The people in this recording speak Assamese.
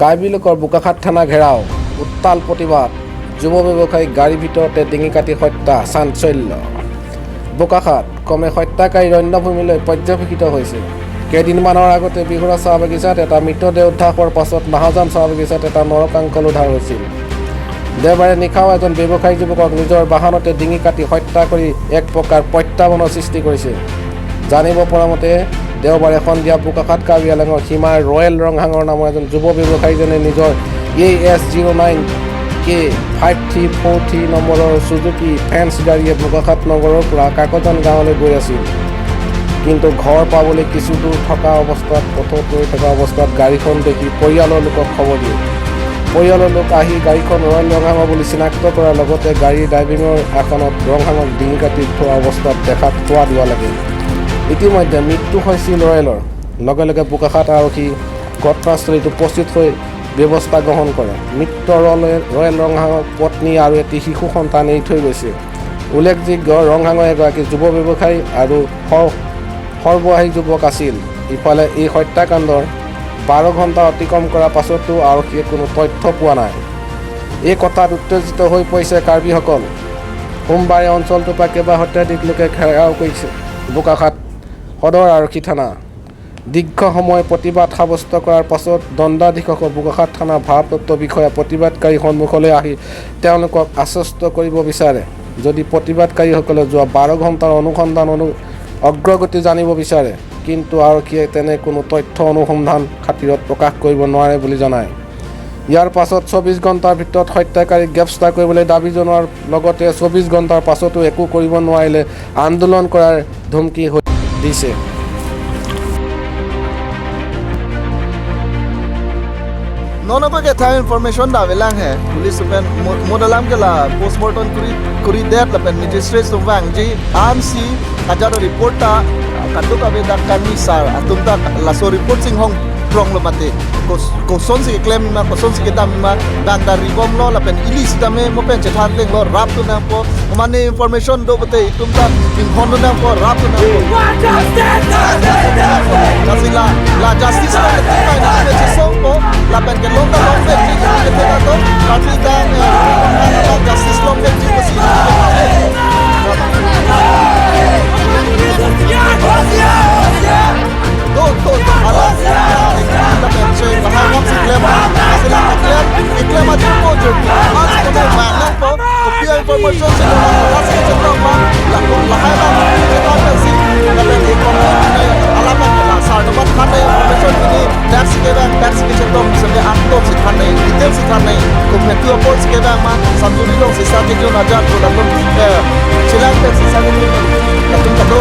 কাৰ্বি লোকৰ বোকাখাত থানা ঘেৰাও, উত্তাল প্ৰতিবাদ। যুৱ ব্যৱসায়ীক গাড়ীৰ ভিতৰতে ডিঙি কাটি হত্যা, চাঞ্চল্য। বোকাখাত ক্ৰমে হত্যাকাৰীৰ ৰণ্যভূমিলৈ পৰ্যবেক্ষিত হৈছে। কেইদিনমানৰ আগতে বিহুৰা চাহ বাগিচাত এটা মৃতদেহ উদ্ধাৰ হোৱাৰ পাছত নাহজান চাহ বাগিচাত এটা নৰকাংকল উদ্ধাৰ হৈছিল। দেওবাৰে নিশাও এজন ব্যৱসায়ী যুৱকক নিজৰ বাহনতে ডিঙি কাটি হত্যা কৰি এক প্ৰকাৰ প্ৰত্যাহ্বানৰ সৃষ্টি কৰিছে। জানিব পৰা মতে দেওবাৰে সন্ধিয়া বোকাখাত কাৰ্বি আংলঙৰ সীমাৰ ৰয়েল ৰংহাঙৰ নামৰ এজন যুৱ ব্যৱসায়ীজনে নিজৰ AS 09 K 5343 নম্বৰৰ চুজুকি ফ্ৰেন্স গাড়ীয়ে বোকাখাত নগৰৰ পৰা কাকজান গাঁৱলৈ গৈ আছিল। কিন্তু ঘৰ পাবলৈ কিছু দূৰ থকা অৱস্থাত পথত ৰৈ থকা অৱস্থাত গাড়ীখন দেখি পৰিয়ালৰ লোকক খবৰ দিয়ে। পৰিয়ালৰ লোক আহি গাড়ীখন ৰয়েল ৰংহাঙৰ বুলি চিনাক্ত কৰাৰ লগতে গাড়ীৰ ড্ৰাইভিঙৰ আসনত ৰংহাঙক ডিঙি কাটি থোৱা অৱস্থাত দেখাত হোৱা দুৱা লাগে। ইতিমধ্যে মৃত্যু হৈছিল ৰয়েলৰ। লগে লগে বোকাখাত আৰক্ষী ঘটনাস্থলীত উপস্থিত হৈ ব্যৱস্থা গ্ৰহণ কৰে। মৃত ৰয়েল ৰংহাঙক পত্নী আৰু এটি শিশু সন্তান এৰি থৈ গৈছে। উল্লেখযোগ্য ৰংহাঙৰ এগৰাকী যুৱ ব্যৱসায়ী আৰু সৰবৰাহী যুৱক আছিল। ইফালে এই হত্যাকাণ্ডৰ 12 ঘণ্টা অতিক্ৰম কৰাৰ পাছতো আৰক্ষীয়ে কোনো তথ্য পোৱা নাই। এই কথাত উত্তেজিত হৈ পৰিছে কাৰ্বিসকল। সোমবাৰে অঞ্চলটোৰ পৰা কেইবা শতাধিক লোকে ঘেৰাও কৰিছে বোকাখাত সদৰ আৰক্ষী থানা। দীৰ্ঘ সময় প্ৰতিবাদ সাব্যস্ত কৰাৰ পাছত দণ্ডাধীশসহ বোকাখাত থানাৰ ভাৰপ্ৰাপ্ত বিষয়া প্ৰতিবাদকাৰীৰ সন্মুখলৈ আহি তেওঁলোকক আশ্বস্ত কৰিব বিচাৰে। যদি প্ৰতিবাদকাৰীসকলে যোৱা 12 ঘণ্টাৰ অনুসন্ধান অগ্ৰগতি জানিব বিচাৰে, কিন্তু আৰক্ষীয়ে তেনে কোনো তথ্য অনুসন্ধান খাতিৰত প্ৰকাশ কৰিব নোৱাৰে বুলি জনায়। ইয়াৰ পাছত 24 ঘণ্টাৰ ভিতৰত হত্যাকাৰীক গ্ৰেপ্তাৰ কৰিবলৈ দাবী জনোৱাৰ লগতে 24 ঘণ্টাৰ পাছতো একো কৰিব নোৱাৰিলে আন্দোলন কৰাৰ ধমকি দিছে। Nono ko ke tha information da velang he police pen modalam ke la postmortem kuri kuri det la pen magistrate sumwang ji amc ajar report ta katu ka be da kani sar atum ta la so report sing hong prong lo mate ko son si claim ma ko son si ke dam ma dang da ribom lo la pen ilis da me mo pen chethan leng lo rap tu na po mane information do bote itum ta ping hon na po rap tu na po la la justice la ke pa na ke song po la pen ke long ta long fe ji ke te ta to party da la justice long fe ji ko si do do ala la pen che la ha ngam si claim si la claim claim a po je a si ko ma na po ko pi information si la la si che to ma la la ha la che ta pen si la pen e ko ala pa la sar no ba khan information ni tax ke bang tax ke che tom se ang to si khan nei detail si khan nei ko me tu report ke bang ma samjuri long si sa ke jo na ja to la ko chilang tax si sa ke la tum ka do